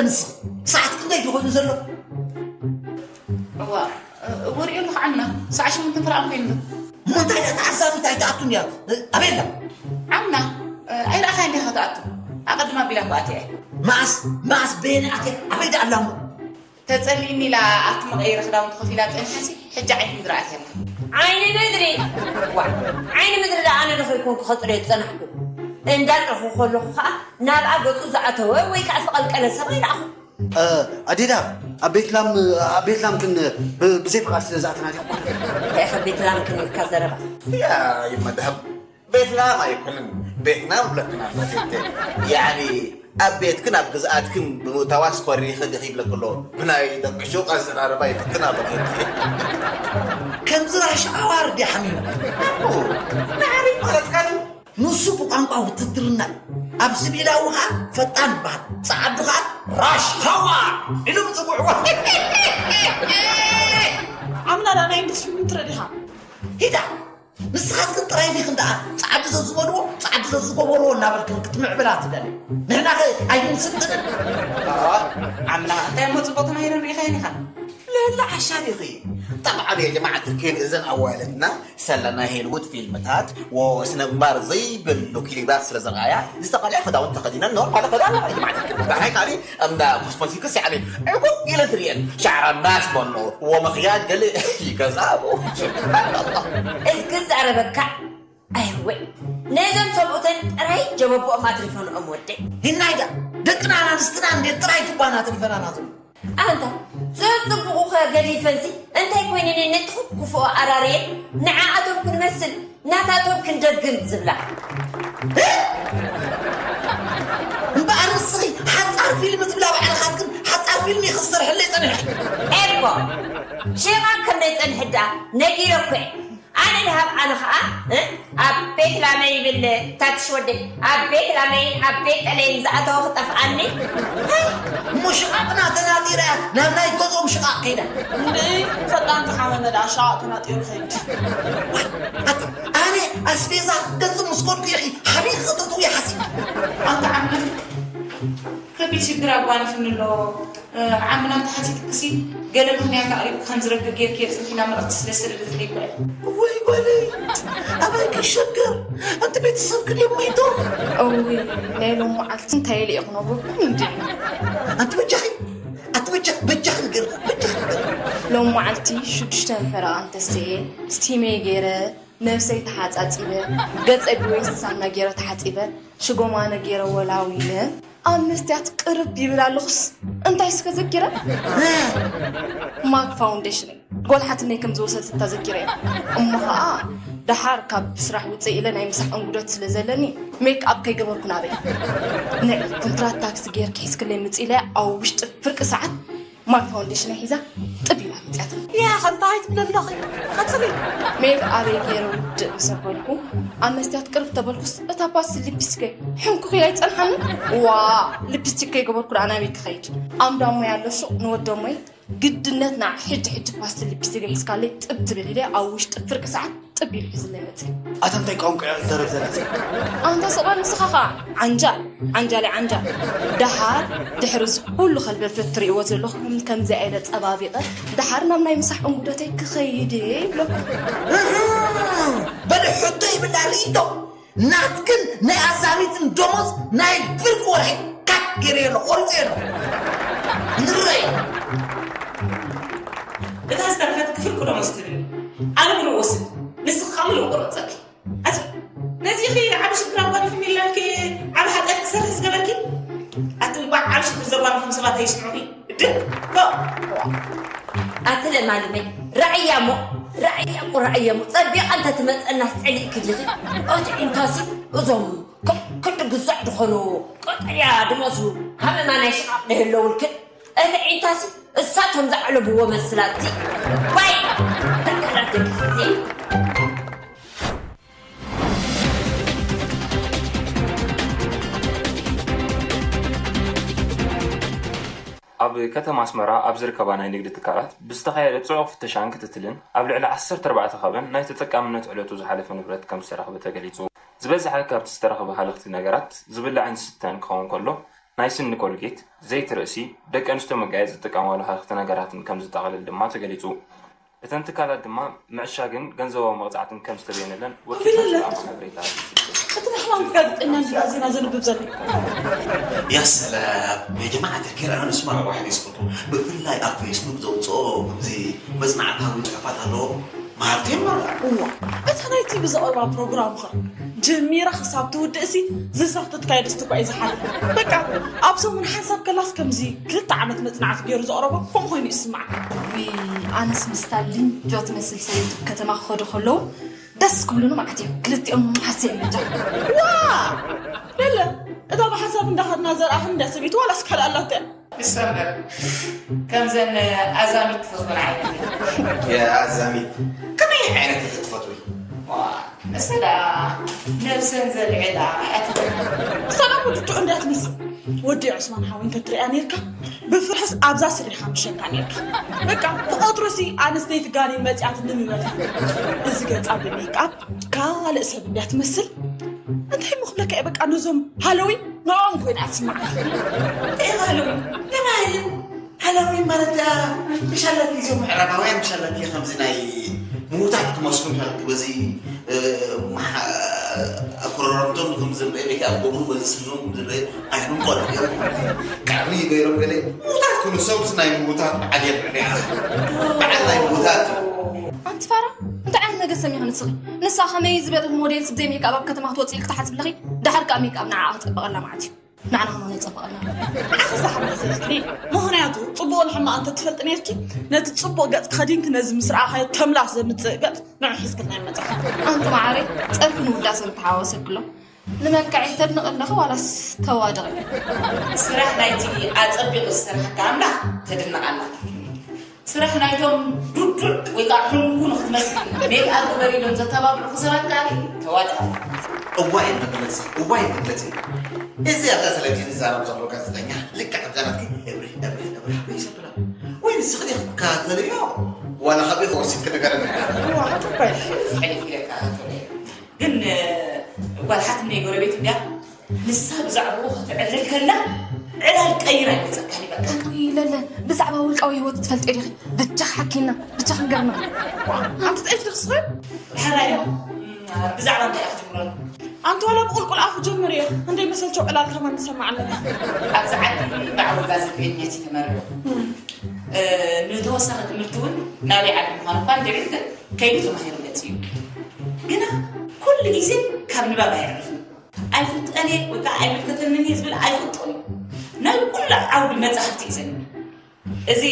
ንስኺ ሰዓት ክንደይ ድዩ ኮይኑ ዘሎ? እዋ እወ ሪኡ ኣለኹ ዓምና። ሰዓ ሸሞንተ ተረኣ ኮይኑ። እሞ እንታይ ደኣ ተዓዛቢት ኣይትኣቱን እያ? ኣበይ ኣላ? ዓምና ኣይረኣኻያ እንዲኻ ትኣቱ? ኣቐድማ ኣቢላ እኮ ኣትያ እያ። መዓስ መዓስ በየነ ኣትያ? ኣበይ ደኣ ኣላ እሞ? ተጸሊእኒ ኢላ ኣብቲ መቐየሪ ክዳውንቲ ኮፍ ኢላ ጸኒሓሲ ሕጂ ዓይኒ ምድሪ ኣትያ ኣላ። ዓይኒ ምድሪ ዋ ዓይኒ ምድሪ ደኣ ኣነ ዶ ከይኮንኩ ከጽርዮ ዝጸናሕኩ? እንዳጸርኹ ከለኹ ከኣ ናብኣ ገጹ ዝኣተወ ወይ ከኣ ዝቐልቀለ ሰብ ኣይረኣኹ። ኣዴዳ ኣብ ቤት ላም ኣብ ቤት ላም ግን ብዘይ ፍቓድ ስለ ዝኣተና ዲኹም? እንታይ ኢኻ ቤት ላም ክንልካ ዘረባ? ያ ይመድሃብ ቤት ላም ኣይኮንን ቤትና ብለክና ቦቴቴ ያኒ ኣብ ቤትክን ኣብ ግዝኣትክን ብምእታዋስ ኮሪኺ ዲኺ ይብለኪ ኣሎ ብናይ ደቂ ሹቕ ኣዘራርባ ይፍትን ኣሎ ቦቴቴ ከምዚ ራሽ ኣዋር ድያ ሓሚሙ ንዓበይ ማለትካ ድዩ ንሱ ብቋንቋ ውትድርና እዩ። ኣብ ስቢላዊ ኸዓ ፈጣን ይበሃል። ጸዓዱ ኸዓ ራሽ ሃዋ ኢሉ ምጽውዕዎ። ኣምና ዳ ናይ እንግሊዝ ፊልም ትርኢ ዲኻ? ሂዳ ንስኻትክን ጥራይ ዲኽን ደኣ ጸዓዱ ዘዝበልዎ ጸዓዱ ዘዝገበርዎ እናበልክን ክትምዕብላ ትደሊ። ንሕናኸ ኣይንስልጥንን። ኣምና እንታይ እሞ ጽቡቕ ተማሂረን ርኢኻየን ኢኻ? ልዕሊ ዓሻ ዲኺ? ጠብዓን የጀማዓት ርክን እዘን ኣዋልድና ሰለና ሄልውድ ፊልምታት ወስነ ምግባር ዘይብሉ ክሊባት ስለ ዘርኣያ ዝተቐልዐ ክዳውንቲ ተኸዲነን ኖርማል ክዳን ይማዕት ክዳን ካሊ እምዳ ኮስሞቲክስ ያኒ ዕጉብ ኢለ ትርእየን ሻዕራ ናት በሎ ወመኽያድ ገለ ይገዛ እስኪ ዛረበካ ኣይወ ነዞም ሰብኡተን ጥራይ ጀበብኦም ኣትሪፈንኦም ወደይ ሂናይዳ ደቅና ኣናንስትና እንዴት ጥራይ ጅባና ኣትሪፈናና ዘሎ ኣንታ ዘጽብቑኸ ገዲፈንሲ እንታይ ኮይነን ነቲ ክፉኦ ኣራርየን ንዓኣቶም ክንመስል ናታቶም ክንደግም ዝብላ እምበኣር ንስኺ ሓጻር ፊልም ዝብላ ባዕልኻትክን ሓጻር ፊልም ይኽሰርሕለይ ጸኒሕኪ ኤኮ ሽቓ ከም ናይ ጸንሕዳ ነጊረኮ ኣነ ድሃብ ኣነ ኸዓ ኣብ ቤት ላመይ ይብል ታትሽ ወደይ ኣብ ቤት ላመይን ኣብ ቤት ጠለይን ዝኣተወ ክጠፍኣኒ እሞ ሽቓቕና ተናጢራ ናብ ናይ ገዝኦም ሽቓቕ ከይዳ እንድዒ ፈጣን ዝሓመመ ደኣ ሽቓቕ ተናጢሩ ይኸይድ ኣነ ኣስቤዛ ገንዘብ ምስ ከድኩ ኢኺ ሓቢእኺ ክተእትዊ ሓሲብ ኣንታ ዓምና ከቢድ ሽግር ኣጓኒፍኒ ኣሎ ዓምና እንተሓቲትክሲ ገለ ምኽንያት ኣቕሪብኪ ከም ዝረክብ ጌርኪ የጽንሒና መልእኽቲ ስለ ዝሰደደትለይ እኮ እያ። ወይ ጓለይ ኣባይ ክሸገር ኣንቲ ቤተሰብክን እዮም ሞይቶም። እውይ ናይ ሎም መዓልቲ እንታይ ኢለ እየ ክነግረኩም እንዲ ኣንቲ በጃኺ ኣንቲ በጃኺ በጃኺ ንገርና በጃኺ ንገርና። ሎም መዓልቲ ሽዱሽተ ፈረቓ እንተስተየ ስቲመይ ገይረ ነብሰይ ተሓጻጺበ፣ ገጸይ ብወይኒ ሳምና ገይረ ተሓጺበ፣ ሽጎማነ ገይረ ወላዊለ፣ ኣብ መስትያት ቅርብ ይብል ኣለኹስ እንታይ እስከ ዘኪረ? ማክ ፋውንዴሽነይ ጎልሓትነይ ከም ዝወሰድት ተዘኪረ እየ። እሞ ኸኣ ደሓር ካብ ስራሕ ውፅእ ኢለ ናይ ምሳሕ እንጉደት ስለ ዘለኒ ሜክ ኣፕ ከይገበርኩ ናበይ ንዒ ኮንትራት ታክሲ ገይርኪ ሒዝክለይ ምፅእ ኢለ ኣብ ውሽጢ ፍርቂ ሰዓት ማክ ፋውንዴሽነይ ሒዛ ጥብ ኢላ መፅያትኒ። ያ ከምታ ኣይትብለለኺ ቀፅሊ። ሜክ ኣበይ ገይረ ውድእ ምስ ኣበልኩ ኣብ መስትያት ቅርብ ተበልኩስ እታ ፓስቲ ሊፕስቲከይ ሕንኩኽ ኢላ ኣይትፀንሓንን። ዋ ሊፕስቲክ ከይገበርኩ ደኣ ናበይ ክኸይድ? ኣምዳሞይ ኣሎ ሹቕ ንወደሞይ ግድነት ንዓ ሕጂ ሕጂ ፓስቲ ሊፕስቲክ ሒዝካለይ ጥብ ትብል ኢለ ኣብ ውሽጢ ፍርቂ ሰዓት ጥብ ኢሉ ሒዝለይ መፅእ። ኣታ እንታይ ቋንቋ እያ ትዛረብ ዘላ እዚኣ? ኣንታ ስቕ በል ንስኻ ኸኣ ዓንጃል ዓንጃል እያ ዓንጃል። ደሓር ድሕሪ እዚ ኩሉ ከልበልፈት ትርእይዎ ዘለኹም ከምዚኣ ኢለ ጸባቢቐ ደሓር ናብ ናይ ምሳሕ እንጉዶተይ ክኸይድ እየ ይብለኩም። በሊ ሕቶ ይብላ ርእይቶ ናትክን ናይ ኣዛሚትን ደሞዝ ናይ ብርቂ ወርሒ ካት ገይረዮ ኣለኹ ቆሪፀዮ ኣለኹ ንረይ እታ ዝተረፈት ክፍል ቅደሞ ስትብል ኣነ ምሉእ ወስድ ንስኻ ምሉእ ቁረፀኪ ኣቲ ነዚ ኢኺ ዓቢ ሽግር ኣጓኒፍኒ ኢልናልኪ ዓቢ ሓጢኣት ክሰርሕ ዝገበርኪ ኣቲ እንቋዕ ዓቢ ሽግር ዘጓንፎም ሰባት ኣይስምዑኺ ድቅ ኣቲ ለማልመይ ራእያ እሞ ራእያ እሞ ራእያ እሞ ጸቢቓ እንተ ትመጸናስ ጸሊእኪ ዲኺ ኣቲ ዒንታሲ እዞም ክንዲ ግዛዕ ዝኾኑ ቀጠልያ ድመስሉ ሃመማ ናይ ሽቓቕ ደህለውልክን እቲ ዒንታሲ እሳቶም ዘዕለብዎ መስላቲ ባይ ተከላተልቲ ኣብ ከተማ ኣስመራ ኣብ ዝርከባ ናይ ንግዲ ትካላት ብዝተኻየደ ጽዑቕ ፍተሻን ክትትልን ኣብ ልዕሊ ዓሰርተ ኣርባዕተ ካብን ናይ ተጠቃምነት ዕለቱ ዝሓለፈ ንብረት ከም ዝተረኽበ ተገሊጹ። ዝበዝሐ ካብቲ ዝተረኽበ ሃለኽቲ ነገራት ዝብላዕን ዝስተን ክኸውን ከሎ ናይ ስኒ ኮልጌት፣ ዘይቲ ርእሲ፣ ደቂ ኣንስትዮ መጋየፂ ዝጥቀማሉ ሃለኽቲ ነገራትን ከም ዝጠቓልል ድማ ተገሊፁ። እተን ትካላት ድማ ምዕሻግን ገንዘባዊ መቕፃዕትን ከም ዝተበየነለን ወኪልና ዝተኣመ ሓበሬታ ኣፍሊጡ። እቲ ንሕማም ጋዜጠኛ እንዲ ዜና ዘንብብ ዘሎ يا سلام يا جماعة الخير، أنا نسمع واحد يسقط بفلاي أب فيسبوك زوتو زي مزنعة هاوي تعفات هلو مارتين مرة እዋ እታ ናይ ቲቪ ዘቕርባ ፕሮግራም ኸ ጀሚራ ክሳብ ትውድእሲ ዝሳብ ትትካየድ ስትኳ እዩ ዝሓል። በቃ ኣብ ሰሙን ሓንሳብ ከላስ ከምዚ ክልተ ዓመት መፅናዕቲ ገይሩ ዘቕረቦ ከምኡ ኮይኑ ይስማዕ። ውይ ኣነስ ምስታ ልንጆ ትመስል ሰበይቲ ከተማ ክኸዱ ከለዉ ደስ ክብሉኒ ማለት እዩ። ክልቲኦም ሓስየ መጃ ዋ ለለ እታ ብሓንሳብ እንዳኸድና ዘርኣኽን እንዳ ሰበይቲ ዋላስ ካልእ ኣላቶ እያ። ንሳ እምበር ከምዘን ኣዛሚት ትኽኽል ዓይነት የኣዛሚት ከመይ ዓይነት ክትፈትዊ መሰላ ነብሰን ዘልዕላ ኣያት ሰላም ውድድዑ እንዳትመስል ወዲ ዑስማን ሓወይ እንተትሪኣ ነርካ ብፍርሕስ ኣብዛ ስሪኻ ምሸካ ነርካ በቃ ትቐትሮሲ ኣንስተይቲ ጋኔን መፅያት ንምበል እዚ ገፃ ብሜክኣፕ ካልእ ሰብ እንዲያ ትመስል እንታይ ምኽለካ እየ በቃ ነዞም ሃለዊን ንኦም ኮይና ትስማዕ እንታይ ሃለዊን ተባሂልን ሃለዊን ማለት ያ ምሻላት ጊዜ ምዕራባውያን ምሻላት ጊዜ ከምዚ ናይ ምውታት ክመስሉ ምሻላት በዚ ኮረረምቶም ከም ዝረአ ቤት ኣብ ጎብሩ በዚ ስኖም ዝረአ ኣይሁን ቆልዑ ቃሪ ገይሮም ገለ ምውታት ክኑ ሰብስ ናይ ምውታት በዓል የብዕል በዓል ናይ ምውታት እዩ ኣንቲ ፋራ እንታይ ዓይነት ነገር ሰሚኺ ንስኺ ንሳ ከመይ ዝበለት ሞዴል ስብ ዘይሜክኣብ ኣብ ከተማ ክትወፅእ ኢልክ ትሓስብ ኣለኺ ዳሓር ከዓ ሜክኣብ ንዓ ክፀበቐላ ማለት እዩ ንዓና ከማን ይፀበቐና ኣሎ ዓኺ ዝሓመሰልክኒ ምኽንያቱ ፅቡቕን ሕማቕ እንተትፈልጢ ነርኪ ነቲ ፅቡቕ ገፅ ከዲንኪ ነዚ ምስ ረኣኻዮ ተምላስ ዘምፅእ ገፅ ንዑ ሒዝክልና ይመፅእ ኣንቲ መዓረይ ፀርፊ ንውዳሰ ምተሓዋወሰክሎ ንመልክዐይ ተድንቒ ኣለኺ ዋላስ ተዋድቒ ስራሕ ናይቲ ኣፀቢቑ ዝሰርሓካ ኣምላኽ ተድንቕ ኣላ ስራሕ ናይቶም ዱዱዕ ወይ ከዓ ሕንጉ ንክትመስል ሜክኣፕ ግበሪ ኢሎም ዘተባብዑ ሰባት ከዓ ተዋድቕ እዋይ መግለፂ እዋይ መግለፂ እዚ ኣብዛ ቴሌቪዥን ዝዛረብ ዘሎ ጋዜጠኛ ልክዕ ኣብዛ ናትኪ እብሪ እብሪ እብሪ እብሪ ይሰብላ ወይ ንስኺ ዲኺ ትከታተልዮ ዋላ ካብኡ ክወሲድ ክነገረና ሓሊፍ ኢለካ ግን ጓል ሓትነይ ጎረቤት እንዲያ ንሳ ብዛዕባኡ ክትዕልል ከላ ዕላል ቀይራ ይመፀካኒ በቃ ለለ ብዛዕባ ውልቃዊ ህይወት ትፈልጢ ዲኺ ብቻ ሓኪና ብቻ ክንገርና ኣንቲ ጠይፍ ትኽስኸ ሕራይ ብዛዕባ እንታይ ክትምረሉ ኣንቲ ዋላ ብቁልቁል ኣፉ ጀምር እየ እንደይ መሰልቸው ዕላል ከማን ንሰማዕ ኣለና ኣብዚ ዓዲ ብዓው ጋዜጠኛት እዩ ተመርዑ ንተወሳኺ ትምህርቲ እውን ናበይ ዓዲ ምዃኑ እኳ እንድዒ ግን ከይዱ ተማሂሩ መፅ እዩ ግና ኩሉ ግዜ ካብ ንባብ ኣይዕርፍን ኣይፍልጠን እየ ወይ ከዓ ኣይምልከተንን እየ ዝብል ኣይፈልጦን እዩ ናይ ኩሉ ዓውዲ መፅሓፍቲ እዩ ዘንብ እዚ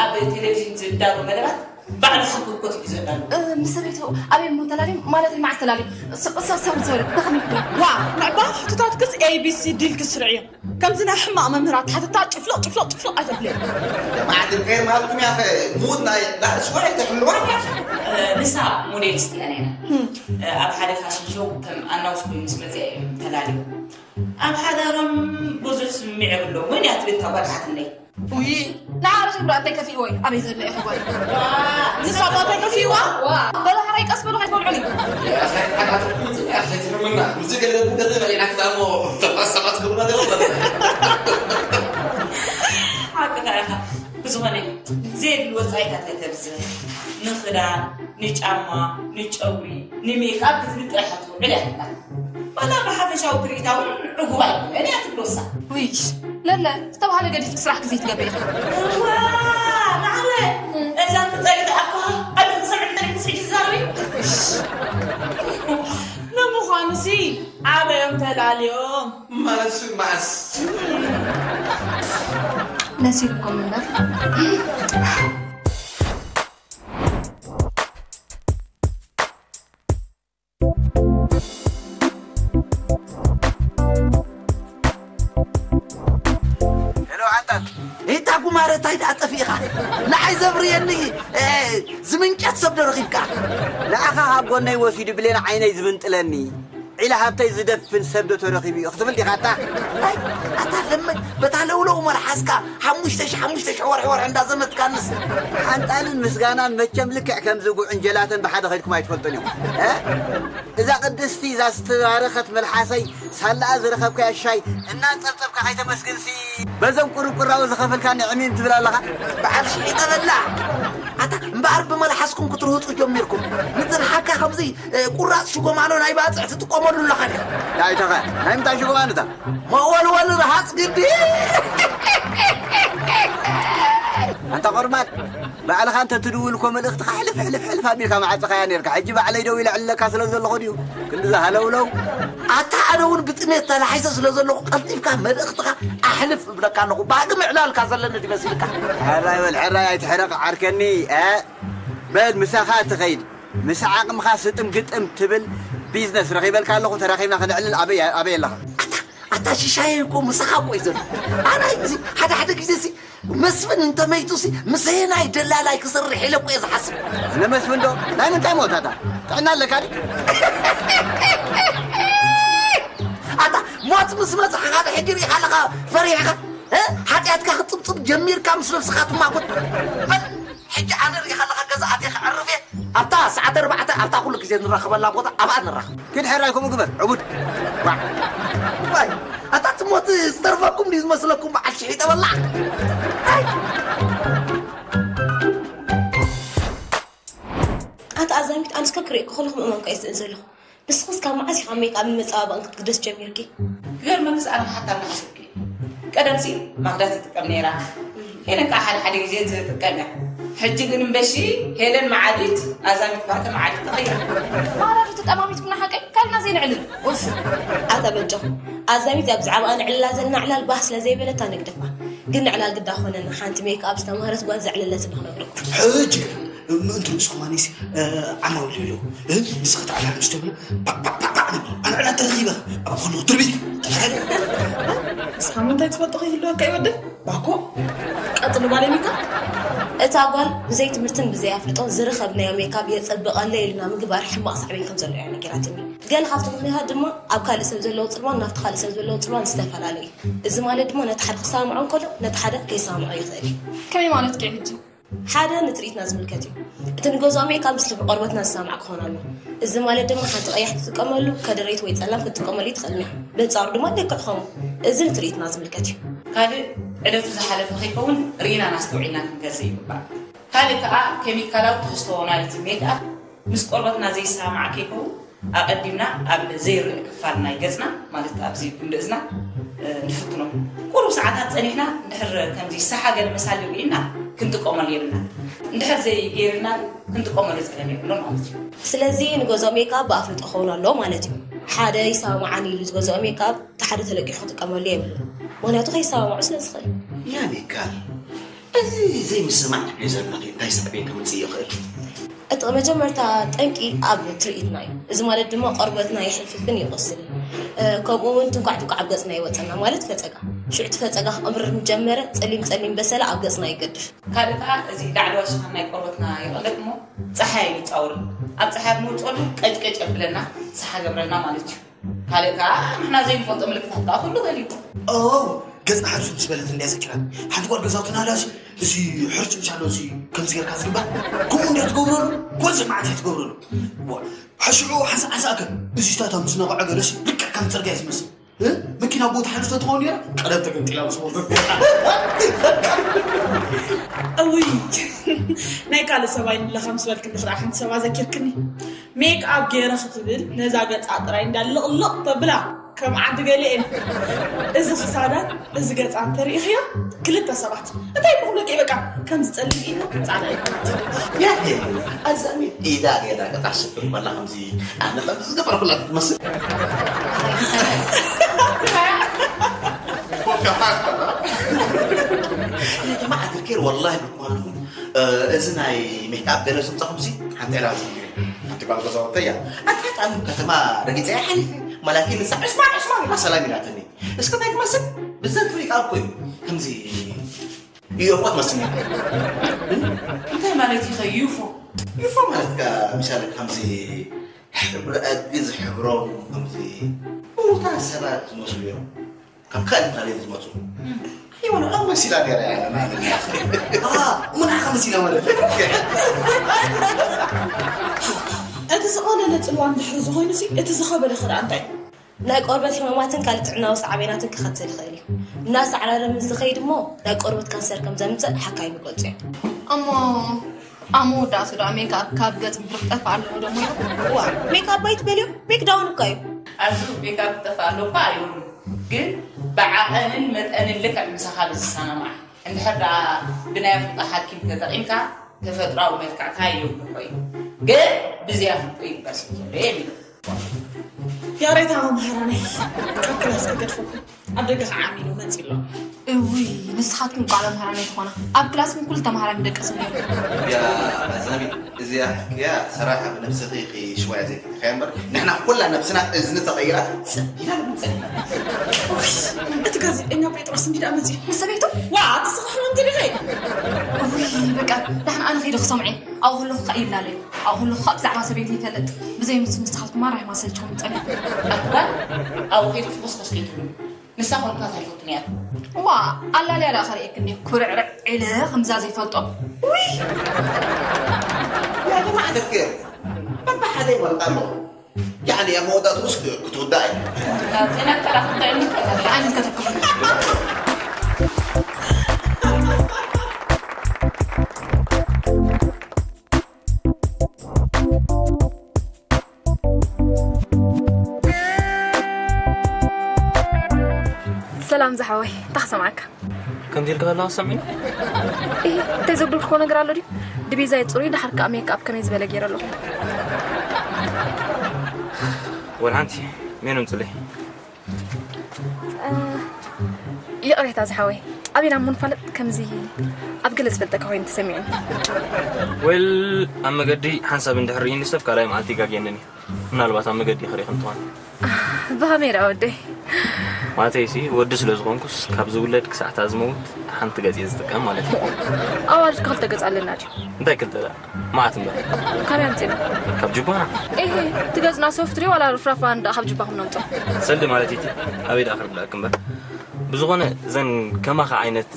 ኣብ ቴሌቪዥን ዝዳሎ መደባት ባዕሉ ሓኮኮት እዩ ዘዳሉ ምስ ሰበይቱ ኣበይ እሞ ተላልዮም ማለተይ መዓስ ተላልዮም ሰብ ሰብ ሰብ ደኸም ይብሎ ዋ ንዕባ ሕቶታት ክስ ኤቢሲ ዲል ክስርዕ እዮም ከምዚ ናይ ሕማቕ መምህራት ሓተታ ጭፍልቕ ጭፍልቕ ጭፍልቕ ኣይተብልዮ ማዕድን ከይር ማለትኩም ያ ሙድ ናይ ዳእስዋ ኣይተሕልዋ ንሳ ሞዴሊስት እያ ነይራ ኣብ ሓደ ፋሽን ሾው ከም ኣናውስ ኮይኑ ምስ መፅኣ እዮም ተላልዮም ኣብ ሓዳሮም ብዙሕ ስምምዕ የብሎም እውን እያ ትብል እታ ጓል ሓትነይ ውይ ንዓረኺ ብራ እንታይ ከፊእዎ እዩ ኣበይ ዘሎ ኢኺ ጓል ንሳ ባታ ከፊእዋ በላ ሓራይ ቀስ በሉ ከይትበልዑኒ ሓይትሕምና እዚ ገለ ጉዳይ በቂዕና ክዳሞ ሰባት ክብሉና ዘለዉ ሓቅኻ ኢኻ ብዝኾነ ዘየድሊ ወፃኢታት ኣይተብዝሕ ንኽዳን ንጫማ ንጨጉሪ ንሜክኣፕ ክትብል ጥራሕ ትውዕል እያ ዋላ ብሓፈሻዊ ትርኢታ እውን ዕጉባ ኣይኮነን እያ ትብሎሳ ውይ ለለ ዝተባሃለ ገዲፍኪ ስራሕ ግዜ ትገብሪ ኢኺ እዋ ማዕረ እዛ ትፀሊ ተኣኮ ኣድርቂ ሰምዕተን ምስ ሕጂ ትዛረቢ ንምዃኑሲ ኣበዮም ተላልዮም ማለትሱ መዓስ መሲልኩም እምበር ሄሎ ዓንታት እታ ጉማረ እንታይ ደኣ ጠፊእኻ ንዓይ ዘብርየኒ ዝምንጨት ሰብ ዶ ረኺብካ ንዓኻ ካብ ጎነይ ወሲዱ ብሌን ዓይነይ ዝምንጥለኒ ኢለ ሃብተይ ዝደፍን ሰብ ዶ ተረኺቡ እዩ ክትብል ዲኻ ኣታ? ኣይ፣ ኣታ ለመድ፣ በታ ለውለው መልሓስካ ሓሙሽተ ሺሕ፣ ሓሙሽተ ሺሕ ወርሒ ወርሒ እንዳዘመትካንስ። ሓንጣልን ምስጋናን መቸም ልክዕ ከምዚ ጉዕን ጀላተን ብሓደ ከይድኩም ኣይትፈልጡን ኢኹም። እ? እዛ ቅድስቲ፣ እዛ ዝተባረኸት መልሓሰይ ሳላኣ ዝረኸብካያ ሻይ እናንጸብጸብካ ከይተመስግንሲ፣ በዞም ቁርቁራዊ ዝኸፈልካኒ ዕሚም ትብል ኣለኻ? በዓል ሽሒጠ በላዕ። ኣታ እምበኣር ብመልሓስኩም ክትርህጹ ጀሚርኩም። ንጽንሓካ ከምዚ፣ እ፣ ቁራጽ ሽጎማኖ ናይ ባጽዕ ትጥቀመሉ ኣለኻ ዲኻ? እንታይ ተኸ? ናይ ምንታይ ሽጎማኖ እታ? መወልወል ረሃጽ ግዲ። ኣንታ ቆርማድ፣ ባዕልኻ እንተ ትድውል እኮ መልእኽትኻ ሕልፍ ሕልፍ ሕልፍ ኣቢልካ መዓጸኻያ ነርካ። ሕጂ ባዕለይ ደው ኢለ ዕልለካ ስለ ዘለኹ ድዩ? ክንዲ ዝሃለውለው። ኣታ ኣነ እውን ብጥሜት ተላሒሰ ስለ ዘለኹ ቀልጢፍካ መልእኽትኻ ኣሕልፍ እብለካ ኣለኹ። ባህጊ ምዕላልካ ዘለኒ ድዩ መሲልካ? ሕራይ በል ሕራይ ኣይትሕረቕ ዓርከኒ። እ? በል ምሳኻ ትኸይድ። ምስ ዓቕምኻ ስጥም ግጥም ትብል ቢዝነስ ረኺበልካ ኣለኹ። ተራኺብና ከነዕልል ኣበይ ኣበይ ኣለኻ? ኣታ ኣታ ሽሻየ እኮ ምሳኻ እኮ እዩ ዘሎ። ኣነ እዚ ሓደ ሓደ ግዜ ሲ መስፍን እንተመይቱ ሲ ምሰየናይ ደላላይ ክሰርሕ ኢለ እኮ እየ ዝሓስብ። እነ መስፍን ዶ? ናይ ምንታይ ሞት ኣታ? ጥዕና ኣለካ ድዩ? ኣታ ሞት ምስ መጽሓኻ ዶ ሕጂ ርኢኻ ኣለኻ ፈሪሕኻ? እ? ሓጢኣትካ ክትጽብጽብ ጀሚርካ ምስ ነብስኻ ትማጎት። በል፣ ሕጂ ኣነ ርኢኻ ኣለኻ ገዛ ኣትየ ክዕርፍ እየ። ኣብታ ሰዓት ኣርባዕተ ኣብታ ኩሉ ግዜ ንራኸበላ ቦታ ኣብኣ ንራኸብ። ግን ሕራይ ከምኡ ግበር፣ ዕቡድ። ዋዕ። ዋይ፣ ኣታ ትሞት ዝተርፈኩም ድዩ ዝመስለኩም በዓል ሽሒጠ በላዕ? ኣይ። ኣታ ኣዛሚት ኣንስካ ክርእየኩ ከለኹ ምእማንካ እየ ዝስእን ዘለኹ። ንስኽስ ካብ መዓስ ኢኻ ሜክኣፕን መጸባበቕን ክትግደስ ጀሚርኪ? ክገርመክስ ኣነ ሓታ መሓሰብኪ። ቀደምሲ ማክዳ ትጥቀም ነይራ። ሄለን ከዓ ሓደ ሓደ ግዜ ትጥቀም እያ። ሕጂ ግን እምበሺ ሄለን መዓዲት ኣዛሚት ባተ መዓዲት ተቐይራ። ማራ ዶ ተጠማሚትኩና ሓቀይ? ካልና ዘይንዕልል። ኡፍ። ኣታ በጃኹም። ኣዛሚት ኣብ ብዛዕባኣ ንዕልላ ዘለና ዕላል ባህ ስለ ዘይበለታ ንግደፋ። ግን ንዕላል ግዳ ኮነና ሓንቲ ሜክኣፕ ዝተማህረት ጓል ዘዕለለትና ክነግረኩም። ሕጂ ምእንቲ ርእስኩም ኣነስ ዓማዊል ኣለዉ። ንስኻ ተዓላል ምስ ተብሎ ባዕ ባዕ ባዕ ባዕ ኣነ ዕላል ተረኺበ ኣብ ከለኹ ትርቢት ተባሂሉ። ንስኻ ምንታይ ትፈልጦ ከይህልወካ ይወደ ባኮ። ቀጽሉ ጓል ሜካ። እታ ጓል ብዘይ ትምህርትን ብዘይ ኣፍልጦን ዝረኸብናዮ ሜካፕ የጸብቐለይ ኢልና ምግባር ሕማቕ ሳዕቤን ከም ዘለዎ እያ ነጊራትኒ። ገለ ካብቲ ምኽንያታት ድማ ኣብ ካልእ ሰብ ዘለዎ ጽልዋን ናብቲ ካልእ ሰብ ዘለዎ ጽልዋን ዝተፈላለዩ እዩ። እዚ ማለት ድማ ነቲ ሓደ ክሰማምዖ እንከሎ ነቲ ሓደ ከይሰማምዖ ይኽእል እዩ። ከመይ ማለት ከ ሕጂ? ሓደ ንትርኢትና ዝምልከት እዩ። እቲ ንገዝኦ ሜካፕ ምስ ሕብሪ ቆርበትና ዝሰማማዕ ክኾን ኣለዎ። እዚ ማለት ድማ ሓንቲ ቀያሕ ትጥቀመሉ ከደረይቲ ወይ ጸላም ክትጥቀመሉ ኣይትኽእልን እያ። በንጻሩ ድማ ልክዕ ከምኡ። እዚ ንትርኢትና ዝምልከት እዩ። ካልእ ዕለቱ ዝሓለፈ ከይከውን ርኢናን ኣስተውዒልናን ክንገዝእ ይግባእ። ካልእ ከኣ ኬሚካላዊ ትሕዝቶ ናይቲ ሜክኣፕ ምስ ቆርበትና ዘይሰማማዕ ከይከውን ኣቐዲምና ኣብ ዘይርእ ክፋል ናይ ገጽና፣ ማለት ኣብዚ ክንዲ እዝና፣ እ፣ ንፍትኖ። ቁሩብ ሰዓታት ጸኒሕና እንድሕር ከምዚ ሰሓ ገለ መሳሊ ርኢና ክንጥቀመሉ የብልና። እንድሕር ዘይገይርና ግን ክንጥቀመሉ ጸገም የብሉን ማለት እዩ። ስለዚ ንገዝኦ ሜክኣፕ ብኣፍልጦ ክኸውን ኣለዎ ማለት እዩ። ሓደ ይሰማማዓኒ ኢሉ ዝገዝኦ ሜክኣፕ እቲ ሓደ ተለቂሑ ክጥቀመሉ የብሉን። ምኽንያቱ ከይሰማማዑ ስለ ዝኽእል። ያ ሜካል፣ እዚ ዘይምስማዕ ክፍሊ ዘለና እንታይ ሳዕቤን ከምጽእ ይኽእል? እቲ መጀመርታ ጠንቂ ኣብ ትርኢትና እዩ። እዚ ማለት ድማ ቆርበትና ይሕልፍፍን ይቆስልን። እ፣ ከምኡ እውን ትንኳዕ ትንኳዕ ኣብ ገጽና ይወጸና፣ ማለት ፈጸጋ። ሽዑ እቲ ፈጸጋ ክቕምር ምስ ጀመረ፣ ጸሊም ጸሊም በሰለ ኣብ ገጽና ይገድፍ። ካልእ ከኣ እዚ ዳዕዳዋ ሽፋን ናይ ቆርበትና ይቕለጥ እሞ ጸሓይ ይጻወር። ኣብ ጸሓይ ኣብ ንወጽኦሉ ቀጭቀጭ የብለና፣ ሰሓ ገብረልና ማለት እዩ። ካልእ ከኣ ንሕና ዘይንፈልጦ ምልክታት ከኣ ክህሉ ይኽእል እዩ። ኦ፣ ገጽና ሓዙ ምስ በለት እንድያ ዘኪራኒ። ሓንቲ ጓል ገዛውትና ኣላሲ፣ እዚ ሕርጭ ምሻሎ እዚ ከምዚ ጌርካ ዝግባእ፣ ከምኡ እንድያ ትገብረሉ፣ ጎንዚ መዓት እያ ትገብረሉ። ዋ፣ ሓሽዑ ሓንሳእ ሓንሳእ ከ፣ እዚ ታታ ምስ ነቐዐ ገለሲ፣ ልክዕ ከም ጽርግያ እዩ ዝመስል። እ? መኪና ቦታ ሓንስቶ ትኸውን ነይራ፣ ቀደም ተገምጢላ ምስ ሞተት። እውይ፣ ናይ ካልእ ሰብኣይ ንለኻ ምስ በልክኒ ክኣ ሓንቲ ሰብ ኣዘኪርክኒ። ሜክ ኣፕ ገይረ ክትብል ነዛ ገጻ ጥራይ እንዳ ልቕልቕ ተብላ ከም ዓዲ ገሊኤን። እዚ ክሳዳን እዚ ገጻን ተሪኢኽዮ? ክልተ ሰባት። እንታይ ይብኹለኪ በቃ ከምዚ ጸሊም ኢድና ጻዕዳ ኢድና። ያሄ፣ ኣዛሚ ኢዳ ገይራ ገጻ ሽፍን በላ ከምዚ ኣነ ከምዚ ዝገበርኩላ ትመስል። ኮካ ሓታ። እኔ ጀማዓ ትርኬር ወላሂ ብትማልኩም፣ እ፣ እዚ ናይ ሜክኣፕ ገለ ዝምጻኹም ሲ ሓንቲ ዕላል ዝምግሪ። ሓንቲ ጓል ገዛውተይ እያ። ኣጋጣሚ ከተማ ረጊጸ እያ ሓሊፈ። ማላኪ ንሳ ዕስማ፣ ዕስማ ኢላ ሰላም ኢላትኒ። እስከ እንታይ ትመስል? ብዘን ክሪእ ቃል እኮ እዩ። ከምዚ ዩፎ ትመስል። እንታይ ማለት እዩ ዩፎ? ዩፎ ማለት ከ ምሳሌ ከምዚ ሕብሪ ኣድጊ ዝሕብሮም ከምዚ ምዉታት ሰባት ዝመስሉ እዮም። ካብ ካልእ ካልእ ዝመፁ። ይሁን ኣብ መሲላ ነይራ እያ። ምንዓኻ መሲላ ማለት። እቲ ዝቐለለ ጽልዋ እንድሕር ዝኾይኑሲ እቲ ዝኸበደ ኸ ደኣ እንታይ? ናይ ቆርበት ሕማማትን ካልእ ጥዕናዊ ሳዕቤናትን ክኸተል ይኽእል እዩ። እናሳዕረረ ምስ ዝኸይድ እሞ ናይ ቆርበት ካንሰር ከም ዘምጽእ ሓካይም ይገልጹ እዮም። እሞ ኣብ መወዳእቱ ደኣ ሜክኣፕ ካብ ገጽ ብርቅ ጠፍእ ኣለዎ ዶ እሞ? እዋ ሜክኣፕ ኣይትበልዮ፣ ሜክዳውን እኳ እዩ። ኣዙ ሜክኣፕ ክጠፍእ ኣለዎ እኳ ኣይብሉን፣ ግን ብዓቐንን መጠንን ልክዕ ምሳኻ ብዝሰማማዕ እንድሕር ደኣ ብናይ ኣፍልጦ ሓኪም ተጠቒምካ ተፈጥሮኣዊ መልክዕካ ይውድኾ እዩ። ግን ብዘይ ኣፍልጦ ይግበር ስለ ዘሎ የሚ። ያሬታ መምህራነይ ካብ ክላስ ክገድፈኩም ኣብ ደገ ከዓ ዓሚሉ መፂ ኣሎ። እውይ ንስኻትኩም ቃለ መምህራን ኣይትኾና ኣብ ክላስኩም ኩሉ ተምሃራይ ምደቀሰ ነይሩ። ያ ኣዛሚ እዚኣ ሕክያ ሰራሓ ብነብስኺ ኢኺ ሽዋያ ዘይፈቲኻያ እምበር ንሕና ኩላ ነብስና እዝኒ ተቐይራ ጸቢና ንብል ጸቢና። እቲ ጋዜጠኛ ጴጥሮስ እንዲዳ መፂ ምስ ሰበይቱ ዋ እቲ ስኽሕሎ እንተ ዲኸ እውይ በቃ ዳሕና ኣነ ከይደ ክሰምዐ ኣብኡ ከለኹ ከዓ ይላለዩ ኣብኡ ከለኹ ከዓ ብዛዕባ ሰበይቲ ይፈልጥ ብዘይ ምስ ንስኻትኩም ማራ ሕማ ሰልችኹም ይጸንሕ። ኣትዋ ኣብኡ ከይድኪ ኮስኮስ ከይትብሉ ንሳ ኮንካ ዘይፈቱን እያ። ዋ ኣላልያ ደኣ ከርእየኪ እንድየ ኩርዕርዕ ኢለ ከምዛ ዘይፈልጦ። ውይ ያ ጀማዓ ደገ በብሓደ ይወርቃ ኣለዎ። ያኒ ኣብ መወዳእትኡስ ክትውዳእ እያ። ዜና ተራኽብታ ይምልከታ። ኣይምልከተኩምን። ሰላም ዝሓወይ እንታይ ክሰምዓካ ከምዚ ኢልካ ከለኻ ሰሚዕኒ እህ እንታይ ዘጉደልክዎ ነገር ኣሎ ድዩ ድቤዛይ ፅሩይ ድሓር ከዓ ሜክኣፕ ከመይ ዝበለ ገይረ ኣለኹ ወላ ሓንቲ ሜኖም ፅለይ ይቕሬታ ዝሓወይ ኣበይ ናብ ምንፋለጥ ከምዚ ኣብ ገለ ዝፈልጠካ ኮይኑ ተሰሚዑኒ ወል ኣብ መገዲ ሓንሳብ እንድሕር ርእይኒ ሰብ ካልኣይ መዓልቲ ይጋግየንን እዩ ምናልባት ኣብ መገዲ ክሪእኽን ትኾን ብኸመይ ደኣ ወደይ? ማለተይሲ ወዲ ስለዝኾንኩስ ካብ ዝውለድ ክሳዕ እታ ዝመውት ሓንቲ ገጽ እየ ዝጥቀም ማለት እዩ። ኣዋልድ ክልተ ገጽ ኣለና ድዩ? እንታይ ክልተ ደኣ? መዓት እምበር። ካበይ ኣምጺእና? ካብ ጁባና። ኤሄ፣ እቲ ገጽና ሶፍት ድዩ ዋላ ርፍራፋ ደኣ ካብ ጁባኹም ነምጽኦ? ሰልዲ ማለት እዩ እቲ። ኣበይ ደኣ ክርድኣኪ እምበር። ብዝኾነ እዘን ከማኻ ዓይነት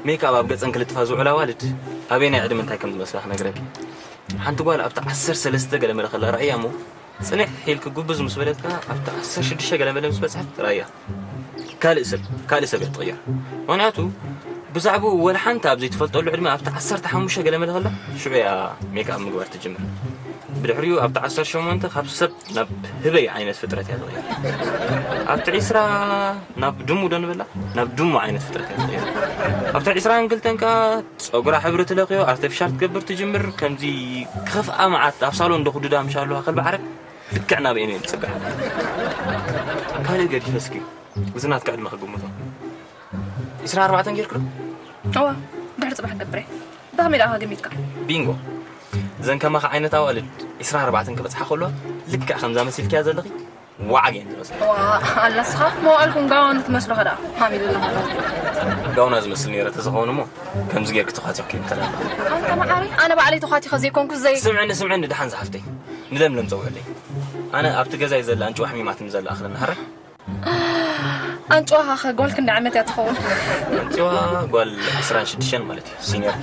ሜክኣብ ኣብ ገጸን ክልጥፋ ዝውዕላ ኣዋልድ ኣበየናይ ዕድመ እንታይ ከም ዝመስላ ክነግረኪ። ሓንቲ ጓል ኣብቲ ዓሰርተ ሰለስተ ገለ መለ ከላ ርኣያ እሞ ጽንሕ ኢልኪ ጉብዝ ምስ በለትካ ኣብቲ ዓሰርተ ሽዱሽተ ገለ መለ ምስ በጽሐት ርኣያ። ካልእ ሰብ ካልእ ሰብ እያ ትቕየር። ምኽንያቱ ብዛዕባኡ ወላ ሓንቲ ኣብ ዘይትፈልጠሉ ዕድመ ኣብቲ ዓሰርተ ሓሙሽተ ገለ መለ ከላ ሽዑ እያ ሜክኣፕ ምግባር ትጅምር። ብድሕሪኡ ኣብቲ ዓሰርተ ሸሞንተ ካብ ሰብ ናብ ህበይ ዓይነት ፍጥረት እያ ትቕየር። ኣብቲ ዒስራ ናብ ድሙ ዶ ንበላ ናብ ድሙ ዓይነት ፍጥረት እያ ትቕየር። ኣብቲ ዒስራን ክልተን ከኣ ጸጉራ ሕብሪ ትለኽዮ ኣርተፊሻል ትገብር ትጅምር ከምዚ ክኸፍኣ መዓት ኣብ ሳሎን ዶ ክዱዳ ምሻ ኣለዋ ከልቢ ዓረብ ልክዕ ናብኤን እየን ትጽጋዕ ካልእ ገዲፈ እስኪ እዚ ናትካ ዕድመ ክግምቶ ዒስራን ኣርባዕተን ጌርክዶ እዋ ድሕሪ ጽባሕ ገብረ ብኸመይ ደኣ ገሚትካ ቢንጎ እዘን ከማኻ ዓይነት ኣዋልድ ዒስራን ኣርባዕተን ክበጽሓ ከለዋ ልክዕ ከምዛ መሲልክያ ዘለኺ ዋዕግ እየን ዝመስላ። ኣላ እስኻ መዋእልኩም ጋዋኑ ትመስሉ ኸ ደኣ ሃሚሉ ኣለኹ። ጋውና ዝመስል ነይረ ተዝኸውን እሞ ከምዚ ጌርኪ ተዃቲኽኪ ምተላለ። ኣንታ መዓረይ ኣነ ባዕለይ ተዃቲኸ ዘይኮንኩ ዘይ። ስምዕኒ ስምዕኒ ደሓን ዝሓፍተይ ንለምለም ጸውዕለይ። ኣነ ኣብቲ ገዛይ ዘላ ኣንጭዋ ሕሚማትኒ ዘላ ኣኽለኒ ሃረ። ኣንጭዋ ኸ ጓል ክንደይ ዓመት እያ ትኸውን? ኣንጭዋ ጓል ዕስራን ሽዱሽተን ማለት እዩ። ሲኒየር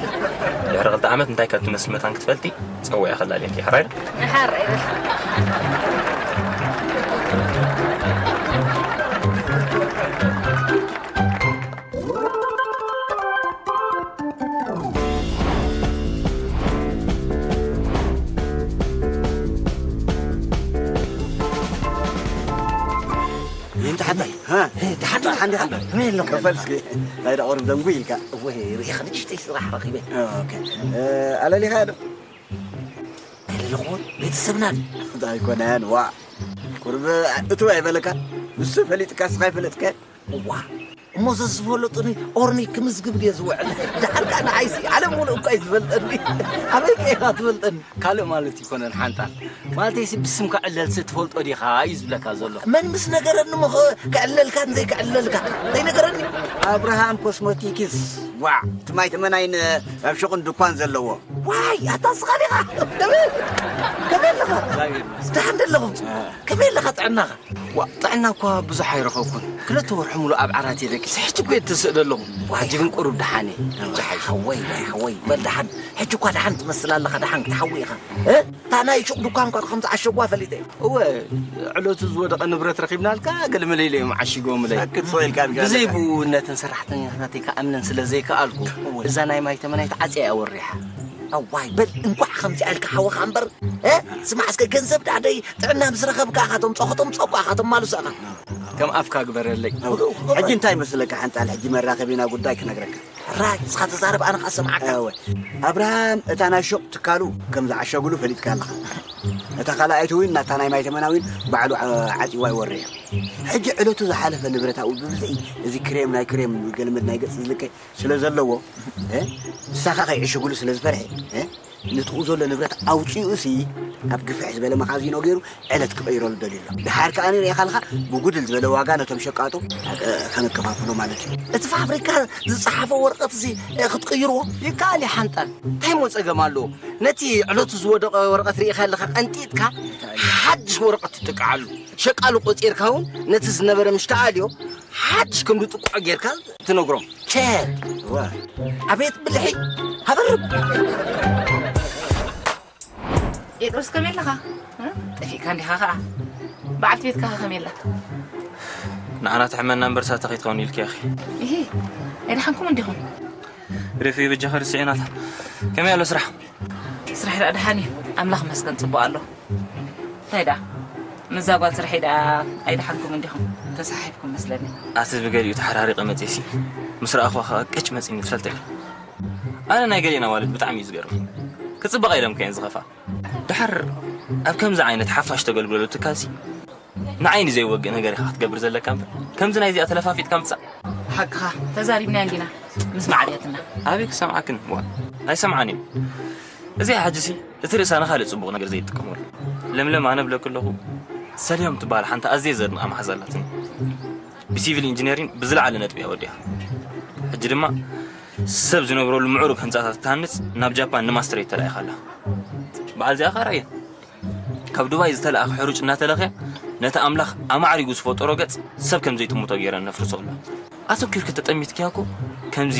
ድሕሪ ክልተ ዓመት እንታይ ካብ ትመስል መታን ክትፈልጢ ፀውዒ ከላልየኪ ሕራይ ዶ? ሕራይ በል። ይንተ ሓንታይ ሓንታይ ሓንታይ ከመይ ኣለኹ ከፈልስኪ ናይ ደቆር ደንጉ ኢልካ ወይ ሪኢኻ ንእሽተይ ስራሕ ረኺበ ኣለሊኻ ዶ ኣለኹ ቤተሰብናን ኣይኮነን ዋ ቁርብ እቱ ኣይበለካ ንሱ ፈሊጥካ ስኻ ይፈለጥካ ዋ እሞ ዘዝፈለጡኒ ኦርኒ ክምዝግብ ድየ ዝውዕል ድሓር ከዓ ንዓይሲ ዓለም ሙሉእ እኳ እዩ ዝፈልጠኒ ኣበይ ከ ኢኻ ትፈልጠኒ ካልእ ማለት ይኮነን ሓንጣል ማለተይሲ ብስምካ ዕለልሲ ትፈልጦ ዲኻ እዩ ዝብለካ ዘሎ መን ምስ ነገረኒ ሞ ክዕለልካን ዘይክዕለልካ ዘይነገረኒ ኣብርሃም ኮስሞቲክስ ዋዕ ትማይ ተመናይን ኣብ ሹቕን ድኳን ዘለዎ ዋይ ኣታ ስኻ ዲኻ? ከመይ ከመይ ኣለኻ? ደሓን ዶ ኣለኹም? ከመይ ኣለኻ ጥዕናኻ? ዋ ጥዕና እኳ ብዙሕ ኣይረኸብኩን። ክልተ ወርሒ ሙሉእ ኣብ ዓራት እየ ደቂሰ። ሕጂ እኮ እየ እተስእ ዘለኹ። ዋይ ሕጂ ግን ቁሩብ ደሓን እየ። ዋይ ሓወይ ዋይ ሓወይ በል ደሓን። ሕጂ እኳ ደሓን ትመስል ኣለኻ። ደሓን ክትሓዊ ኢኻ። እታ ናይ ሹቕ ድኳን እኳ ከምዝዓሸጉዋ ፈሊጠ እየ። እወ ዕለቱ ዝወደቐ ንብረት ረኺብናልካ ገለመለ ኢለ እዮም ዓሺጎምለይ። ሳክት ስቕ ኢልካ ንገረና። ብዘይ ብእውነትን ሰራሕተኛታተይ ክኣምነን ስለ ዘይከኣልኩ እዛ ናይ ማይ ተመናይት ዓጽያ እያ ወሪሓ። ኣዋይ በል እንኳዕ ከምዚኣ ኢልካ ሓወኻ እምበር። ስማዕ እስከ ገንዘብ ዳዕደይ ጥዕና ምስ ረኸብካ ኢኻ ተምፅኦ ከተምፅኦ እኳ ኢኻ ተማልሶ ኢኻ። ከም ኣፍካ ግበረለይ። ሕጂ እንታይ መስለካ ሓንጣል ሕጂ መራኸቢና ጉዳይ ክነግረካ። ራይ እስኻ ተዛረብ ኣነ ኸኣ ሰምዓካ። እወ ኣብርሃም እታ ናይ ሹቕ ትካሉ ከም ዝዓሸጉሉ ፈሊጥካ ኣለኻ። እታ ካልኣይቲ እውን ናታ ናይ ማይ ተመና እውን ባዕሉ ዓፂዋ ይወርሕ። ሕጂ ዕለቱ ዝሓለፈ ንብረት ኣብኡ ብብዝሒ እዚ ክሬም ናይ ክሬም ገልመድ ናይ ገፅ ዝልከ ስለ ዘለዎ ንሳኻ ከይዕሽጉሉ ስለ ዝፈርሐ ንትኡ ዘሎ ንብረት ኣውፂኡ ሲ ኣብ ግፍሕ ዝበለ መኻዚኖ ገይሩ ዕለት ክቐይረሉ ደልዩ ኣሎ። ድሓር ከኣ ንሪእኻ ኣለኻ ብጉድል ዝበለ ዋጋ ነቶም ሸቃጡ ከነከፋፍሎ ማለት እዩ። እቲ ፋብሪካ ዝፀሓፎ ወረቐት እዚ ክትቅይርዎ ይከኣል እዩ ሓንጣል። እንታይ ሞ ፀገም ኣለዎ? ነቲ ዕለቱ ዝወደቐ ወረቐት ርኢኻ ኣለኻ ቀንጢጥካ ሓድሽ ወረቐት ትጥቅዓሉ። ሸቃሉ ቆፂርካ እውን ነቲ ዝነበረ ምሽ ተኣልዮ ሓድሽ ክንዲ ጥቁዖ ጌርካ ትነግሮም። ቸ ኣቤት ብልሒ ሃበርብ። ጴጥሮስ ከመይ ኣለኻ? ጠፊእካ እንዲኻ ኸዓ። በዓልቲ ቤትካ ኸ ከመይ ኣላ? ንዓና ትሕመና እምበር ሳታ ከይትኸውን ኢልኪ ኢኺ። ኢሂ ኣይደሓንኩም እንዲኹም? ሬፍዮ በጃኺ ርስዒናታ። ከመይ ኣሎ ስራሕ? ስራሕ ደኣ ደሓን እዩ ኣምላኽ ይመስገን ጽቡቕ ኣሎ። እንታይ ደኣ ምስዛ ጓል ስርሐይ ደኣ ኣይደሓንኩም እንዲኹም ተሰሓሒብኩም መስለኒ። ኣቲ ብገሊኡ ተሓራሪቐ መጺኤሲ ምስ ረኣኹዋ ኸኣ ቅጭ መጺኒ ትፈልጢ። ኣነ ናይ ገሊኤን ኣዋልድ ብጣዕሚ እዩ ዝገርመኒ። ክጽበቓ ኢለን እኮ እየን ዝኸፍኣ። ደሓር ኣብ ከምዚ ዓይነት ሓፋሽ ተገልግለሉ ትካልሲ ንዓይኒ ዘይወግእ ነገር ኢኻ ክትገብር ዘለካ እምበር ከምዚ ናይዚኣ ተለፋፊጥካ ምጻእ። ሓቅኻ ተዛሪብናያ እንዲና ምስ ማዕብያትና። ኣበይ ክሰምዓክን ዋ ኣይሰምዓን እዩ። እዚኣ ሕጂሲ እቲ ርእሳ ንኻልእ ጽቡቕ ነገር ዘይትጥቀመሉ። ለምለም ኣነ ብለኪ ኣለኹ ሰልዮም ትበሃል ሓንቲ ኣዝየ ዘድንቓ መሓዛ ኣላትኒ። ብሲቪል ኢንጂነሪን ብዝለዓለ ነጥቢ እያ ወዲኣ። ሕጂ ድማ ሰብ ዝነብረሉ ምዕሩግ ህንጻታት ክትሃንጽ ናብ ጃፓን ንማስትሬት ተላኢኻ ኣላ። በዓል እዚኣ ኸኣ ርኣየ። ካብ ዱባይ ዝተለኣኸ ሕሩጭ እናተለኽያ ነቲ ኣምላኽ ኣማዕሪጉ ዝፈጠሮ ገጽ ሰብ ከም ዘይጥምቶ ገይረን ነፍርሶ ኣሎ። ኣተኲርኪ ተጠሚትክያ እኮ ከምዚ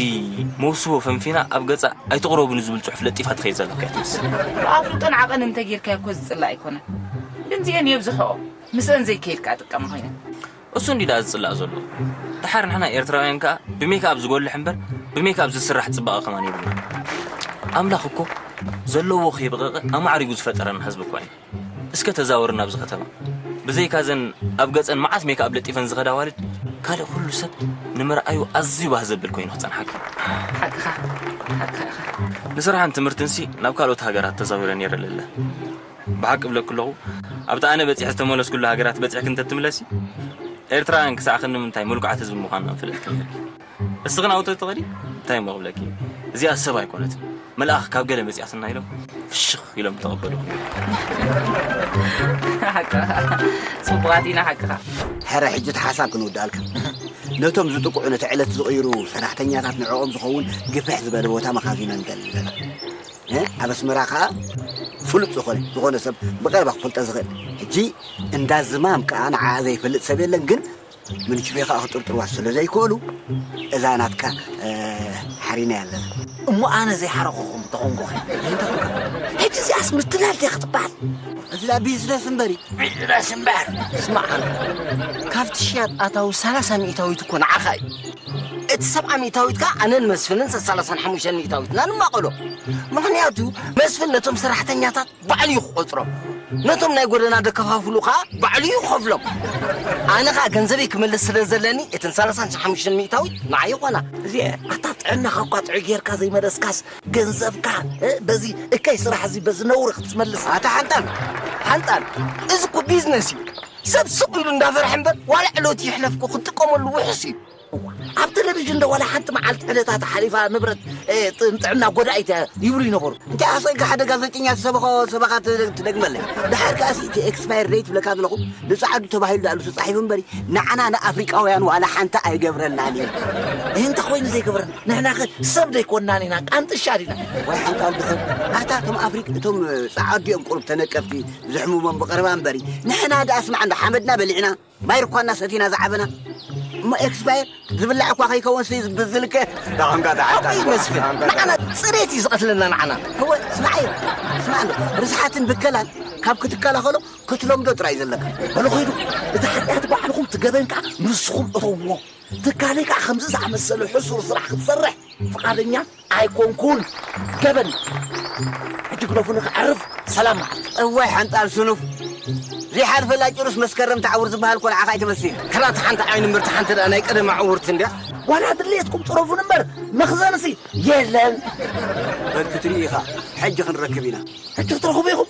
መውስቦ ፈንፊና ኣብ ገጻ ኣይትቕረቡኒ ዝብል ጽሑፍ ለጢፋ ትኸይድ ዘለካ እያ ትመስል። ብኣፍልጦን ዓቐን እንተጌርካዮ እኮ ዝጽላእ ኣይኮነን። ግን እዚኤን የብዝሕኦ ምስአን ዘይከይድ ከኣ ጥቀማ ኮይነን። እሱ እንዲ ደኣ ዝጽላእ ዘሎ። ደሓር ንሕና ኤርትራውያን ከኣ ብሜክኣፕ ዝጎልሕ እምበር ብሜክኣፕ ዝስራሕ ጽባቐ ከማን የብልና። ኣምላኽ እኮ ዘለዎ ከይበቐቐ ኣማዕሪጉ ዝፈጠረና ህዝቢ እኮ ኢና። እስከ ተዛወር ናብዚ ከተማ። ብዘይካ ዘን ኣብ ገጸን መዓት ሜክኣፕ ለጢፈን ዝኸዳ ኣዋልድ ካልእ ኩሉ ሰብ ንምርኣዩ ኣዝዩ ባህ ዘብል ኮይኑ ክጸንሓካ። ሓቅኻ ሓቅኻ ኢኻ። ንስራሕን ትምህርትንሲ ናብ ካልኦት ሃገራት ተዛዊረ ነይረ ልለ። ብሓቂ እብለኪ ኣለኹ ኣብቲ ኣነ በጺሐ ዝተመለስኩሉ ሃገራት በጺሕኪ እንተትምለሲ ኤርትራውያን ክሳዕ ክንዲ ምንታይ ምልኩዓት ህዝቢ ምዃንና ምፈለጥኪ ነይርኪ። እስኺ ናብኡ ተትኸዲ እንታይ እሞ ክብለኪ እዚኣ ሰብ ኣይኮነትን መልኣኽ ካብ ገለ መጺኣትና ኢሎም ፍሽኽ ኢሎም ምተቐበሉኺ። ሓቅኻ ጽቡቓት ኢና ሓቅኻ። ሕረ ሕጂ እቲ ሓሳብ ክንውድኣልካ ነቶም ዝጥቅዑ ነቲ ዕለት ዝቕይሩ ሰራሕተኛታት ንዕኦም ዝኸውን ግፍሕ ዝበለ ቦታ መኻዚኖ ንደሊ ኣለና። ኣብ ኣስመራ ከዓ ፍሉጥ ዝኾነ ዝኾነ ሰብ ብቐረባ ክፈልጦ ዝኽእል ሕጂ እንዳ ዝማም ከዓ ንዓ ዘይፈልጥ ሰብ የለን ግን ምንችቤ ከዓ ክጥርጥርዋ ስለ ዘይክእሉ እዛ ናትካ ሓሪና ኣለና። እሞ ኣነ ዘይሓረኹኹም ተኾንኩ ሕጂ እዚኣስ ምትላል ድያ ክትበሃል? እዚ ቢዝነስ እምበሪ ቢዝነስ እምበር ስማዕ፣ ካብቲ ሽያጥ ኣታዊ ሰላሳ ሚእታዊት እኮ ንዓኻ እዩ። እቲ ሰብዓ ሚእታዊት ከኣ ኣነን መስፍንን ሰላሳን ሓሙሽተን ሚእታዊትና ንማቐሎ። ምኽንያቱ መስፍን ነቶም ሰራሕተኛታት ባዕሉ እዩ ክቖጽሮም። ነቶም ናይ ጎደና ደከፋፍሉ ከኣ ባዕሉ እዩ ክኸፍሎም። ኣነ ከኣ ገንዘበይ ክመልስ ስለ ዘለኒ እተን ሰላሳን ሓሙሽተን ሚእታዊት ንዓይ ይኾና። እዚ ኣታ ጥዕናኻ እኳ ጥዑይ ጌርካ ዘይመለስካስ ገንዘብካ በዚ እከይ ስራሕ እዚ በዚ ነውሪ ክትመልስ። ኣታ ሓንጣል ሓንጣል እዚ እኮ ቢዝነስ እዩ። ሰብ ስቕ ኢሉ እንዳፈርሐ እምበር ዋላ ዕለቱ ይሕለፍኩ ክትጥቀመሉ ውሑስ እዩ። ኣብ ቴሌቪዥን ዶ ዋላ ሓንቲ መዓልቲ ዕለታ ተሓሊፋ ንብረት ጥዕና ጎዳኢት እያ ይብሉ ይነበሩ። እንታይ ኣሰይካ ሓደ ጋዜጠኛ ዝሰበኾ ሰበኻ ትደግመለይ። ድሓር ከኣ እቲ ኤክስፓየር ደይ ትብለካ ዘለኹ ንፀዓዱ ተባሂሉ ዳኣሉ ተፃሒፉ እምበሪ ንዓና ንኣፍሪቃውያን ዋላ ሓንቲ ኣይገብረልናን እዩ። እንተ ኮይኑ ዘይገብረን ንሕናኸ ሰብ ደይኮንናን ኢና ቃንጥሻ ዲና። ወይ ሓንጣል ድሕር ኣታ እቶም ኣፍሪቅ እቶም ጻዓዲኦም ቁሩብ ተነቀፍቲ ዝሕምሞም ብቐረባ እምበሪ ንሕና ደኣ ስማዕ እንዶ ሓመድና በሊዕና ማይ ርኳና ሰቲና ዝዓበና እሞ ኤክስፓየር ዝብላዕ እኳ ከይከውን ሲ ብዝልከ ዳንጋ ዳንጋ ኣይ መስፍን ንዓና ጽሬት እዩ ዝቐትለና ንዓና። እወ ስማዕ እዩ። ስማዕ እንዶ ርስሓትን ብከላን ካብ ክትከላኸሎ ክትለምዶ ጥራይ ዘለካ። በሉ ኺዱ እቲ ሓጢኣት ባዕልኹም ትገበን ከዓ ንስኹም እተውዎ። ትካለይ ከዓ ከምዚ ዝኣመሰለ ሕሱር ስራሕ ክትሰርሕ ፍቓደኛ ኣይኮንኩን። ገበን ሕጂ ግደፉኒ ክዓርፍ ሰላም መዓልቲ። እዋይ ሓንጣል ስኑፍ ዘይሓልፈላ ጭሩስ መስከረም ተዓውር ዝበሃል እኮ ንዓኻ ኣይትመስል። ከላቲ ሓንቲ ዓይኒ ምርቲ ሓንቲ ደኣ ናይ ቀደማ ዕውርቲ እንድያ። ዋላ ድሌትኩም ጥረፉን እምበር መኽዘንሲ የለን። በል ክትርኢ ኢኻ ሕጂ ክንረክብ ኢና። ሕጂ ክትረኽቡ ኢኹም።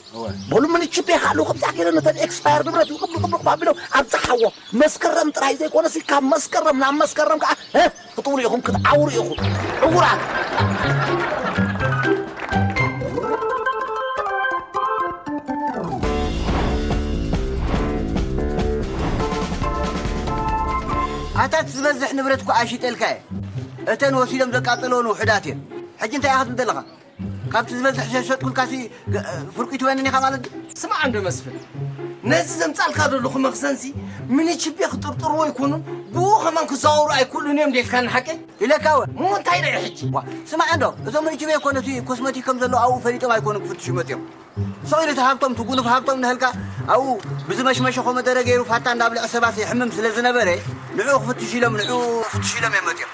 በሉ ምን ችቤ ካልኡ ከምዚ ኣኪለ ነተን ኤክስፓየር ንብረት ንቕብ ንቕብ ንቕብ ኣቢሎም ኣብዝሓዎ መስከረም ጥራይ ዘይኮነሲ ካብ መስከረም ናብ መስከረም ከዓ እ ክትብሉ ኢኹም ክትዓውሩ ኢኹም ዕውራት። ኣታት ዝበዝሕ ንብረት እኳ ኣሽጠልካ እየ። እተን ወሲዶም ዘቃጠለውን ውሑዳት እየን። ሕጂ እንታይ ኢኻ ትብል ዘለኻ? ካብቲ ዝበዝሕ ሸሸጥኩልካሲ ፍርቂ ትበንን ኢኻ ማለት ድዩ? ስማዕ እንዶ መስፍን፣ ነዚ ዘምጻልካ ዘለኹ መኽዘንሲ ምንችቤ ክጥርጥርዎ ኣይኮኑን፣ ብኡ ከማን ክዛወሩ ኣይክእሉን እዮም ደልካኒ ሓቀይ? ኢለካ ወ እሞ እንታይ ርአ ሕጂ? ዋ፣ ስማዕ እንዶ እዞም ምንችቤ እኮ ነቲ ኮስመቲክ ከም ዘሎ ኣብኡ ፈሊጦም ኣይኮኑን ክፍትሹ መፅዮም። ሰው ኢሉ እቲ ሃብቶም ትጉኑፍ ሃብቶም ንህልካ ኣብኡ ብዝመሽመሸ ኮመደረ ገይሩ ፋታ እንዳብልዐ ሰባት ይሕምም ስለ ዝነበረ ንዑ ክፍትሹ ኢሎም ንዑ ክፍትሹ ኢሎም እዮም መፅዮም።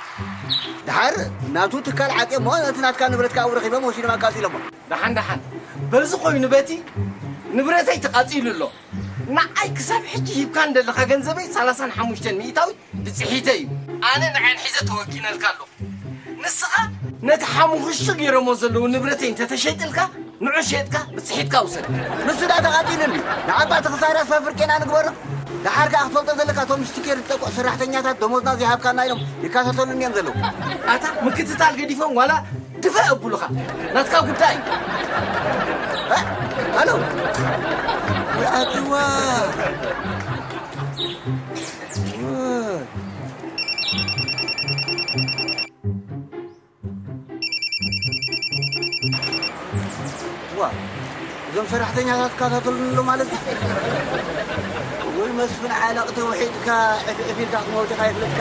ደሓር ናቱ ትካል ዓጽዮሞ ነቲ ናትካ ንብረትካ ኣብኡ ረኺቦም ወሲዶም ኣቃጺሎሞ። ደሓን ደሓን በዚ ኮይኑ በቲ ንብረተይ ተቓጺሉ ኣሎ። ንዓይ ክሳብ ሕጂ ሂብካ እንደለኻ ገንዘበይ ሰላሳን ሓሙሽተን ሚእታዊት ብጽሒተይ እዩ። ኣነ ንዓን ሒዘ ተወኪነልካ ኣለኹ። ንስኻ ነቲ ሓሙኽሽቲ ገይሮሞ ዘለዉ ንብረተይ እንተተሸይጥልካ ንዑ ሸይጥካ ብጽሒትካ ውሰድ። ንሱ ደኣ ተቓጺሉ እንድዩ። ንዓባቲ ክሳራ ፋፍርቄና ንግበሮ። ደሓር ከኣ ክትፈልጦ ዘለካ እቶም ስቲኬር ዝጠቅዑ ሰራሕተኛታት ደሞዝና ዘይሃብካና ኢሎም ይካታተሉኒ እዮም ዘለዉ። ኣታ ምክትታል ገዲፎም ዋላ ድፈ እብሉኻ ናትካ ጉዳይ። እ? ኣሎ ይኣትዋ። ዋ እዞም ሰራሕተኛታት ካታተሉኒ ኣሎ ማለት እዩ። ወይ መስፍን ዓለቕ ተውሒድካ ዕፍዒፍ ኢልካ ክትመውት ኢኻ ይፍለጥካ።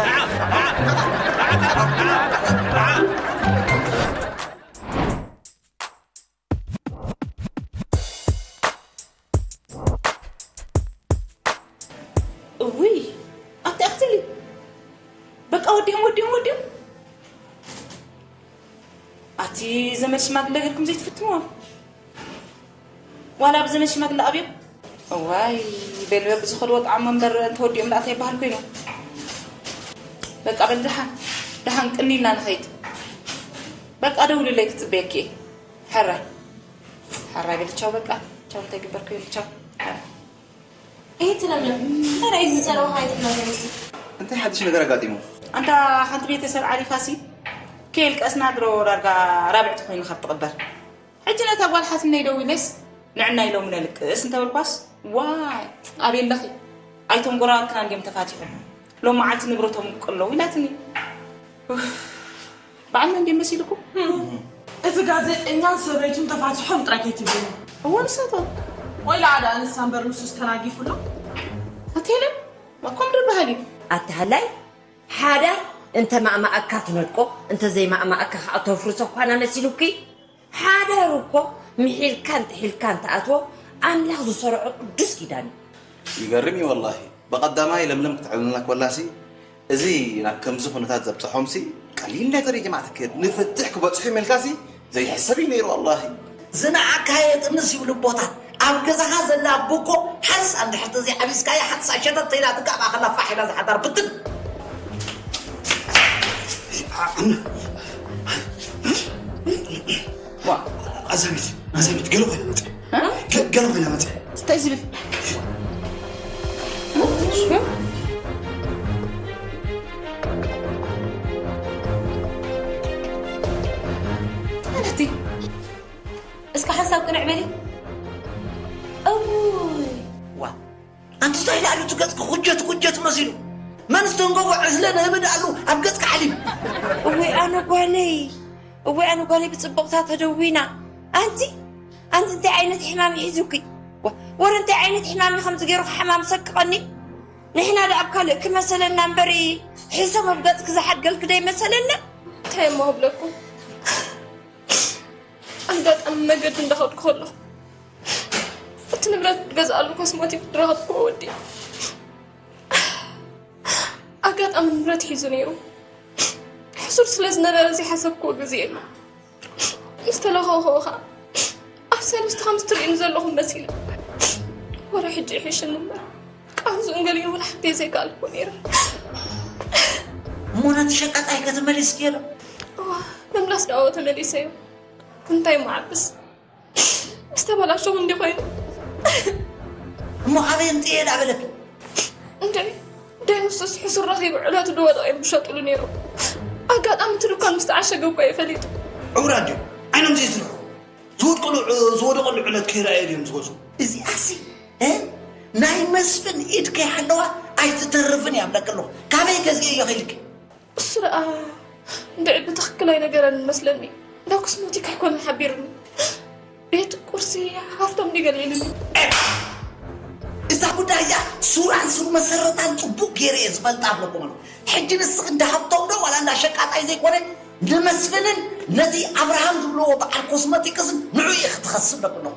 እውይ ኣቲ ኣኽትሊ በቃ ወዲኦም ወዲኦም ወዲኦም ኣቲ ዘመድ ሽማግለ ገርኩም ዘይትፍትምዎም ዋላ ብዘመድ ሽማግለ ኣብዮም እዋይ በልበ ብዝኸድዎ ጣዕሞ እምበር እንተወዲኦም ደኣ እንታይ ይበሃል ኮይኑ በቃ በል ደሓን ደሓን ቅኒ ኢልና ንኸይድ በቃ ደውልለይ ክፅበየኪ እየ ሕራይ ሕራይ በል ቻው በቃ ቻው እንታይ ግበርኩ ይብል ቻው ሕራይ እሂ ትለምለም እንታይ ዳዩ ዝጸረብኻ ኣይትብላ ዘለሲ? እንታይ ሓድሽ ነገር ኣጋጢሙ? ኣንታ ሓንቲ ቤተሰብ ዓሪፋሲ ከየልቀስና ድሮ ዳርጋ ራብዕቲ ኮይኑ ካብ ትቕበር ሕጂ ነታ ጓል ሓትነይ ደዊለስ ንዕናይ ሎሚ ነልቅስ እንተበልኳስ ዋይ ኣበይ ኣለኺ ኣይቶም ጎረባብትና እንድዮም ተፋቲሖም ሎም መዓልቲ ንብረቶም ይቅለዉ ኢላትኒ ኡፍ በዓል መን ድዩ መሲልኩም? እቲ ጋዜጠኛን ሰበይቱን ተፋቲሖም ጥራይ ከይትብልኒ። እወ ንሳቶም። ወይለዓ ደኣ ንሳ እምበር ንሱስ ተናጊፉ ኣሎ። ኣቲ ሄለን ከምኡ ዶ ይበሃል እዩ። ኣቲ ሃላይ ሓዳር እንተ ማእማኣካ ትነድቆ እንተ ዘይማእማኣካ ከኣ ተፍርሶ ኳና መሲሉኪ። ሓዳር እኮ ምሒልካን ጥሒልካን ትኣትዎ ኣምላኽ ዝሰርዖ ቅዱስ ኪዳን እዩ። ይገርም እዩ ወላሂ። ብቐዳማይ ለምለም ክትዕልልና ኮላሲ እዚ ናብ ከምዚ ኩነታት ዘብጽሖምሲ ቀሊል ነገር እዩ ጀማዓ ትክድ ንፍትሕ ክበጽሑ ይመልካሲ ዘይሕሰብ እዩ ነይሩ ወላሂ። ዝነዓካዮ ጥንስ ይብሉ ኣቦታት ኣብ ገዛኻ ዘላ ኣቦ እኮ ሓንሳ እንድሕር ተዘይዓቢስካያ ሓንሳ ሸተት ተይላ ትጋእ ማእኸላ ፋሕ ኢላ ዝሓዳር ብትን። ዋ ኣዛሚት ኣዛሚት ገለ ኮይነ መፀ ገለ ኮይነ መፀ እንታይ ዝብል ተመለቲ እስከ ሓንሳብ ቅንዕ በሊ እውይ ዋ ኣንቲ እንታይ ዳሉ ትገጽ ክኹጀት ኩጀት መሲሉ መን ዝተንከፎ ዕስለ ንህብድ ኣሉ ኣብ ገጽካ ሓሊም። እወይ ኣነ ጓለይ፣ እወይ ኣነ ጓለይ ብጽብቕታ ተደዊና። ኣንቲ፣ ኣንቲ እንታይ ዓይነት ሕማም ሒዙኪ? ዋ፣ ወረ እንታይ ዓይነት ሕማም እዩ ከምዚ ገይሩ ክሓማምሰኪ ቀኒ? ንሕና ደኣ ኣብ ካልእ ክመሰለና እምበሪ፣ ሕሰም ኣብ ገጽኪ ዝሓድገልኪ ዶ ይመሰለና? እንታይ እሞ ክብለኩም? ኣጋጣሚ መገዲ እንዳኸድኩ ከለኹ፣ እቲ ንብረት ዝገዝኣሉ ኮስሞቲክ ዝረኸብኩዎ ወዲ ኣጋጣሚ ንብረት ሒዙ ነይሩ። ሕሱር ስለ ዝነበረ ዘይሓሰብክዎ ግዜ የለን። ምስ ተለኻኸኹ ኸዓ ኣብ ሰለስተ ከምዚ ትርእዩኒ ዘለኹም መሲለ። ወረ ሕጂ ይሕሸኒ እምበር፣ ቃንዝኡን ገሊኡን ወላ ሓንቲ ዘይከኣልኩዎ ነይረ። እሞ ነቲ ሸቃጣይ ከተመልስክዮ ዶ? እዋ፣ ምምላስ ደኣ ተመሊሰዮ። እንታይ እሞ ዓብስ? ምስ ተበላሸኹ እንዲ ኮይኑ። እሞ ካበይ ኣምፅኤ ደኣ በለኪ? እንድዒ፣ እንድዒ ንሱስ ሕሱር ረኺቡ ዕለቱ ዝወደቐ እዮም ዝሸጥሉ ነይሮም። ኣጋጣሚ እቲ ድኳን ምስ ተዓሸገ እኮ እየ ፈሊጡ። ዕውራት ድዮም? ዓይኖም ዘይስርሑ? ዝወድቅሉ ዕ-፣ ዝወደቐሉ ዕለት ከይረኣየ ድዮም ዝገዝኡ? እዚኣሲ፣ እ? ናይ መስፍን ኢድ ከይሃለዋ ኣይትተርፍን እያ እብለኪ ኣለኹ። ካበይ ገዚኤዮ ኢልኪ? እሱ ደኣ እንድዒ ብትኽክል ኣይነገረን መስለኒ። እንዳ ኮስሞቲክ ኣይኮነን ሓቢሩኒ። ቤት ቁርሲ ሃፍቶም ድዩ ገለ ኢሉኒ። እዛ ጉዳይ እዚኣ ሱራን ሱር መሰረታን ጽቡቕ ገይረ እየ ዝፈልጣ ኣለኹ ማለት። ሕጂ ንስኺ እንዳ ሃብቶም ዶ ዋላ እንዳ ሸቃጣይ ዘይኮነ ንመስፍንን ነዚ ኣብርሃም ዝብልዎ በዓል ኮስሞቲክስን ንዑ እየ ክትኸስብ ደቂ ኣለኹ።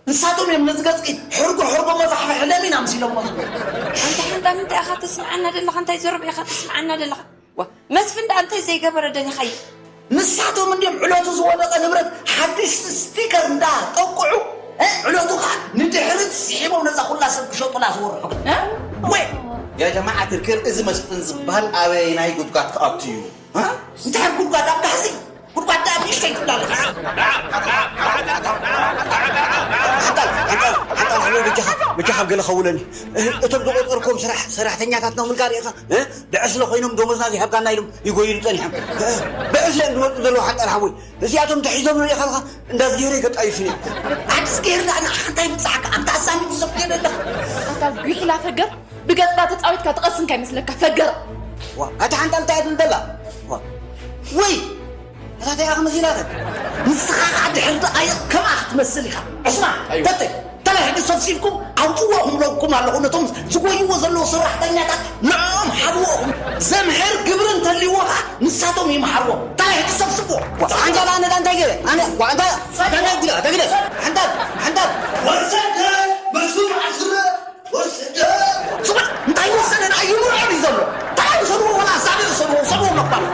ንሳቶም እዮም ነዚ ገጽኪ ሕርጎ ሕርጎ መፋሕፍሒ ለሚን ኣምሲሎሞ ዘለዉ። ኣንታ ሓንታ ምንታይ ኢኻ ተስምዓና ደለኻ? እንታይ ዘረባ ኢኻ ተስምዓና ደለኻ? ዋ፣ መስፍን ደኣ እንታይ ዘይገበረ ደሊኻዮ? ንሳቶም እንድዮም ዕለቱ ዝወደቐ ንብረት ሓድሽ ስቲከር እንዳ ጠቅዑ፣ እ፣ ዕለቱ ኸዓ ንድሕሪት ስሒቦም ነዛ ኩላ ሰብ ክሸጡላ ዝወርሑ። እ? ወይ! يا جماعة الخير፣ እዚ መስፍን ዝበሃል ኣበየናይ ጉድጓድ ክኣቱ እዩ? እ? እንታይ ጉድጓድ ኣብ ታሕሲ? ጉድጓድ ደኣ ንእሽተይ ትብላ ኣለኻ። ሓንጣል፣ ሓንጣል፣ ሓንጣል ሓወይ በጃኻ፣ በጃኻ ገለ ከውለኒ። እ፣ እቶም ዝቆጸርኩም ስራሕ፣ ሰራሕተኛታትና እውን ጋር ኢኻ፣ እ፣ ብዕስለ ኮይኖም ደሞዝና ዘይሃብካና ኢሎም ይጎይሉ ጸኒሖም። እ፣ ብዕስለ እዮም ዝመጹ ዘለዉ ሓንጣል ሓወይ። እዚኣቶም ተሒዞም ንሪኢ ከለኻ እንዳ ዝገይረ ይገጣይሱኒ። ኣቲ ዝገይር ደኣ ንዓኻ እንታይ ይብጽሓካ? ኣንታ ኣሳኒ ሰብ ከይደለኻ። ኣታ ጒሒላ ፈገር፣ ብገጽካ ተጻዊትካ ትቐስን ከይመስለካ ፈገር። ዋ፣ ኣታ ሓንጣል እንታይ እያ ትብል ዘላ? ዋ፣ ወይ! ኣታ እንታይ ኢኻ መሲላትካ? ንስኻ ኸዓ ድሕሪ ደቓይቕ ከምኣ ክትመስል ኢኻ። ዕስማ፣ ኣይዋ። ተተ፣ ተለ ሕጂ ሰብሲብኩም ኣውጽዎ ክብለኩም ኣለኹ። ነቶም ዝጎይዎ ዘለዉ ሰራሕተኛታት ንዕኦም ሓብዎ። ዘምሕር ግብሪ እንተልይዎ ኸዓ ንሳቶም ይምሓርዎ። ተለ ሕጂ ሰብስብዎ። ዋ፣ ሓንጣል ኣነ ደኣ እንታይ ገይረ? ኣነ፣ ዋ፣ ኣንታ፣ እንታይ ጉዳ? እንታይ ግደ? ሓንጣል፣ ሓንጣል። ወሰደ፣ መስፍን ዓስረ፣ ወሰደ። ስማ፣ እንታይ ወሰደ? ደኣ ይምርዖ ድዩ ዘሎ? እንታይ ውሰድዎ? ወላ ሳዕቤን ውሰድዎ፣ ውሰድዎ መባል።